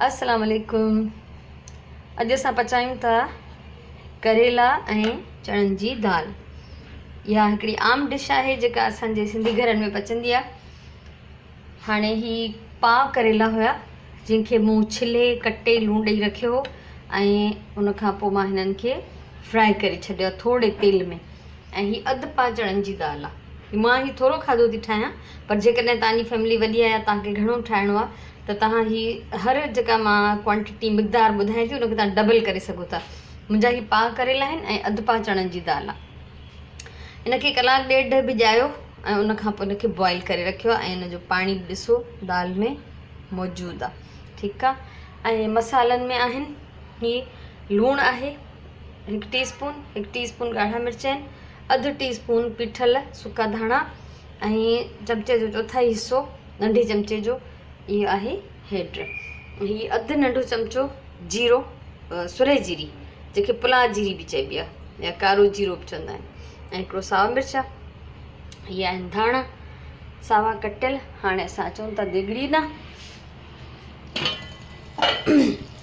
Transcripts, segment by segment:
السلام عليڪم اڄ اسان پچايون ٿا ڪريلا ۽ چڻن جي دال. اها هڪڙي عام ڊش آهي جيڪا اسان جي سنڌي گهرن ۾ پچندي آهي. هاڻي هي پاء ڪريلا هيا جن کي مون ڇلي ڪٽي لوڻ ڏئي رکيو هو ۽ ان کان پوء مان هنن کي فرائي ڪري ڇڏيو آهي ٿوري تيل ۾. ۽ هي اڌ پاء چڻن جي دال آ. مان هي ٿورو کاڌو ٿي ٺاهيان پر جيڪڏهن توهان جي فيملي وڏي آهي يا توهان کي گهڻو ٺاهڻو آ ته توهان هي هر جيڪا مان ڪوانٽيٽي مقدار ٻڌايان ٿي ان کي توهان ڊبل ڪري سگهو ٿا. منهنجا هي پاء ڪريلا آهن ۽ اڌ پاء چڻن جي دال آ. ان کي ڪلاڪ ڏيڍ ڀڄايو ۽ ان کان پوء ان کي بوائل ڪري رکيو آ ۽ ان جو پاڻي به ڏسو دال ۾ موجود آ ٺيڪ آ ۽ مصالحن ۾ آهن هي لوڻ آهي. هڪ ٽي اسپون، هڪ ٽي اسپون ڳاڙها مرچ آهن، اڌ ٽي اسپون پيٺل سڪا ڌاڻا ۽ چمچي جو چوٿائي حصو ننڍي چمچي جو اهو آهي هيڊ. هي اڌ ننڍو چمچو جيرو سرهي جيري جنهن کي پلاء جيري به چئبي آهي يا ڪارو جيرو به چوندا آهن ۽ هڪڙو سائو مرچ آهي. هي آهن ڌاڻا ساوا ڪٽيل. هاڻي اسان اچون ٿا ديڳڙي ڏانهن.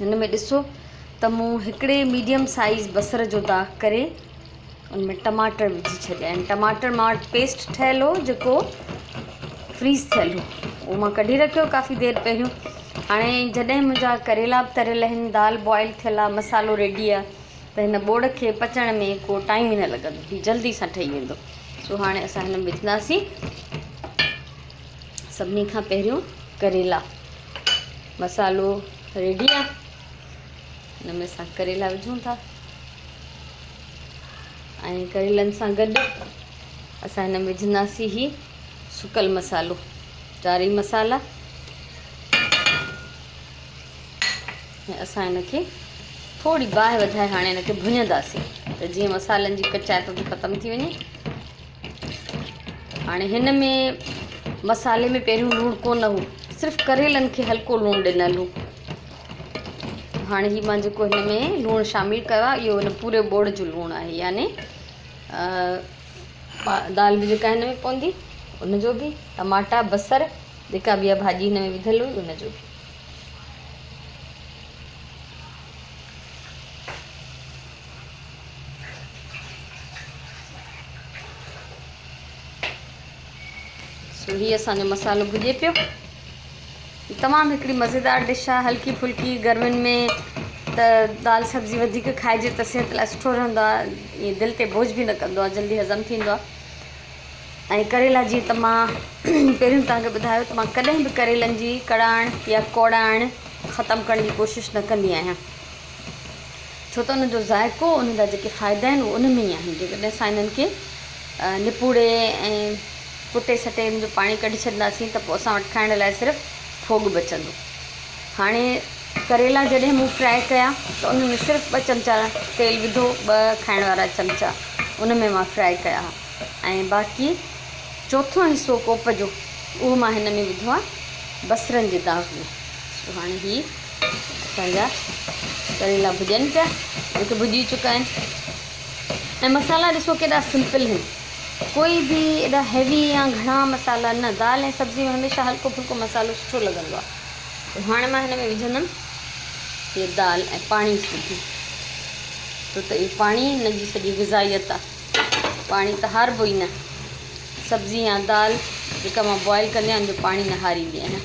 هن ۾ ڏسو ته مون هڪڙي ميڊيم سائيز بصر جو داغ ڪري ان ۾ ٽماٽر وجهي ڇڏيا آهن. ٽماٽر مان وٽ پيسٽ ٺهيل هو جيڪو فريز ٿيل هو اهو مان ڪڍي رکيو ڪافي دير پهريون. هاڻي جڏهن منهنجا ڪريلا به تريل آهن، دال بوائل ٿيل آهي، مصالحو ريڊي آهي ته هن ٻوڙ کي پچڻ ۾ ڪو ٽائيم ئي نه لڳندو، هي جلدي سان ٺهي ويندو. سو هاڻي اسان هن ۾ وجهنداسين سڀني کان پهريون ڪريلا. مصالحو ريڊي آ، هن ۾ اسان ڪريلا وجهون ٿا ۽ ڪريلن سان گڏ اسان هن ۾ وجهنداسين هي سڪل مصالحو، چارئي مصالحا ۽ اسان هن کي ٿوري باهه وڌائي هاڻي هن کي ڀڃنداسين ته جيئن مصالحن جي ڪچائپ به ختم ٿي وڃي. هاڻي هن ۾ مصالحي ۾ پهريون لوڻ ڪونه هو، صرف ڪريلن کي هلڪو لوڻ ڏنل هو. هاڻي هي مان جيڪو هن ۾ لوڻ شامل ڪيو آهي اهو هن پوري ٻوڙ جو لوڻ آهي، يعني دال به جيڪا هن ۾ پوندي ان جو به، ٽماٽا بصر جيڪا به اها ڀاڄي هن ۾ وڌل هئي ان جو به. سو هي اسان جو مصالحو ڀڄي پيو. تمام هڪڙي مزيدار ڊش آهي، هلڪي ڦلڪي. گرمين ۾ ته دال سبزي وڌيڪ کائجي ته صحت لاء سٺو رهندو آهي، ائين دل تي بوجه به نه ڪندو آهي، جلدي هضم ٿيندو آهي. ۽ ڪريلا جيئن ته مان پهريون توهان کي ٻڌايو ته مان ڪڏهن به ڪريلن جي ڪڙاڻ يا ڪوڙاڻ ختم ڪرڻ جي ڪوشش نه ڪندي آهيان، ڇو ته ان جو ذائقو، ان جا جيڪي فائدا آهن اهي ان ۾ ئي آهن. جيڪڏهن اسان انهن کي نپوڙي ۽ ڪٽي سٽي ان جو پاڻي ڪڍي ڇڏينداسين ته پوء اسان وٽ کائڻ لاء صرف ڦوڳ بچندو. هاڻي ڪريلا جڏهن مون فرائي ڪيا ته ان ۾ صرف ٻه چمچا تيل وڌو، ٻه کائڻ وارا چمچا ان ۾ مان فرائي ڪيا ها ۽ باقي چوٿون حصو ڪوپ جو اهو مان هن ۾ وڌو آهي بصرن جي داغ ۾. سو هاڻي هي اسان جا ڪريلا ڀڄن پيا، جيڪي ڀڄي چڪا آهن. ۽ مصالحا ڏسو ڪيڏا سمپل آهن، ڪوئي به ايڏا هيوي يا گهڻا مصالحا نه. دال ۽ سبزي ۾ هميشه هلڪو ڦلڪو مصالحو سٺو لڳندو آهي. هاڻي مان هن ۾ وجهندم هي دال ۽ پاڻي سوڌي، ڇو ته اهو پاڻي هن جي سڄي غذائيت آهي. پاڻي ته هاربو ئي نه. سبزي يا دال جيڪا مان بوائل ڪندي آهيان ان جو پاڻي نه هاريندي آهيان.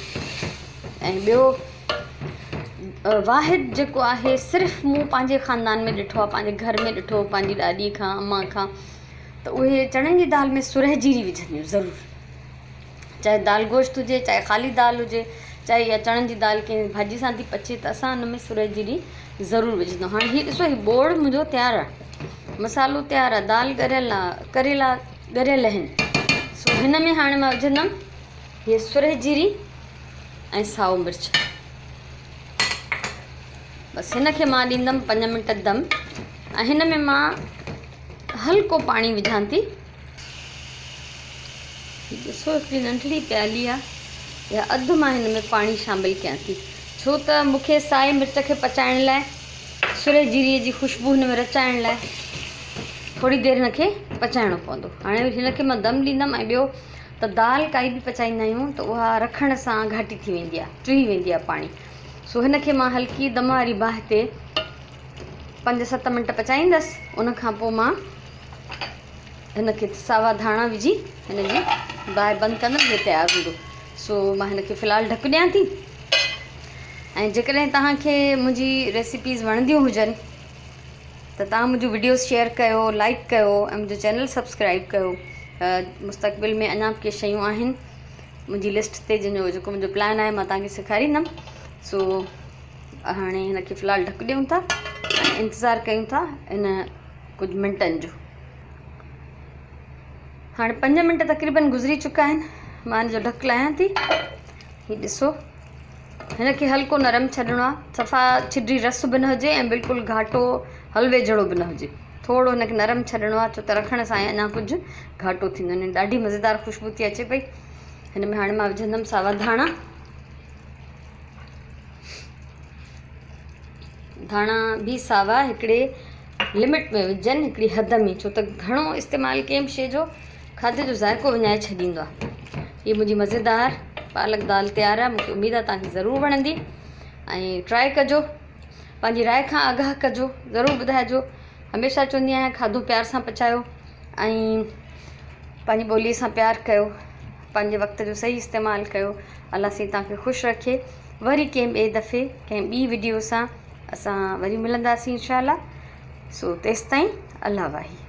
۽ ٻيو واحد جيڪو آهي صرف مون پنهنجي خاندان ۾ ڏٺو آهي، پنهنجي گهر ۾ ڏٺو، پنهنجي ڏاڏي کان امان کان ته اهي چڻن جي دال ۾ سرهه جيري وجهنديون ضرور، چاهي دال گوشت هجي چاهي خالي دال هجي چاهي اها چڻن جي دال ڪنهن ڀاڄي سان ٿي پچي ته اسان ان ۾ سرهه جيري ضرور وجهندا. هاڻي هي ڏسو هي ٻوڙ منهنجو تيار آهي، مصالحو تيار آهي، دال ڳريل آهي، ڪريلا ڳريل آهن. سو هن ۾ هاڻي مان وجهندم هي سرهه جيري ۽ سائو مرچ. بس هن کي مان ڏيندم 5 منٽ دم ۽ هن ۾ مان هلڪو پاڻي وجهان ٿي. ڏسو هڪڙي ننڍڙي پيالي آ يا اڌ مان هن ۾ پاڻي شامل ڪيان ٿي، ڇو ته مون کي سائي مرچ کي پچائڻ لاء سرهي جيري جي خوشبو هن ۾ رچائڻ لاء ٿوري دير هن کي پچائڻو پوندو. هاڻي هن کي مان دم ڏيندم. ۽ ٻيو ته دال ڪائي به پچائيندا آهيون ته اها رکڻ سان گهاٽي ٿي ويندي آهي، چهي ويندي آهي پاڻي. سو هن کي مان هلڪي دم واري باهه تي 5 7 منٽ پچائيندس. ان کان پوء مان هن کي ساوا ڌاڻا وجهي هن جي باهه بند ڪندم، هي تيار هوندو. سو مان هن کي في الحال ڍڪ ڏيان ٿي. ۽ جيڪڏهن توهان کي منهنجي ريسيپيز وڻنديون هجن ته توهان منهنجون وڊيوز شيئر ڪيو، لائڪ ڪيو ۽ منهنجو چينل سبسڪرائب ڪيو. مستقبل ۾ اڃا به ڪي شيون آهن منهنجي لسٽ تي، جنهن جو جيڪو منهنجو پلان آهي مان توهان کي سيکاريندم. سو هاڻي هن کي في الحال ڍڪ ڏيون ٿا ۽ انتظار ڪيون ٿا ان ڪجهه منٽن جو. هاڻي 5 منٽ تقريبن گذري چڪا آهن. مان هن جو ڍڪ لاهيان ٿي. هي ڏسو، هن کي هلڪو نرم ڇڏڻو آهي، صفا ڇڊي رس به نه هجي ۽ بلڪل گهاٽو حلوي جهڙو به نه هجي. ٿورو هن کي نرم ڇڏڻو آهي، ڇو ته رکڻ سان اڃا ڪجهه گهاٽو ٿيندو. هن ڏاڍي مزيدار خوشبو ٿي اچي پئي. هن ۾ هاڻي مان وجهندم ساوا ڌاڻا. ڌاڻا به ساوا هڪڙي لمٽ ۾ وجهجن، هڪڙي حد ۾، ڇو ته گهڻو استعمال ڪنهن به شيء جو کاڌي جو ذائقو وڃائي ڇڏيندو آهي. هي منهنجي مزيدار پالڪ دال تيار آهي. مونکي اميد آهي توهان کي ضرور وڻندي ۽ ٽرائي ڪجو، پنهنجي راء کان آگاهه ڪجو، ضرور ٻڌائجو. هميشه چوندي آهيان کاڌو پيار سان پچايو ۽ پنهنجي ٻوليء سان پيار ڪيو، پنهنجي وقت جو صحيح استعمال ڪيو. الله سائين توهان کي خوش رکي. وري ڪنهن ٻئي دفعي ڪنهن ٻي وڊيو سان اسان وري ملنداسين انشاء الله. سو تيستائين الله واهي.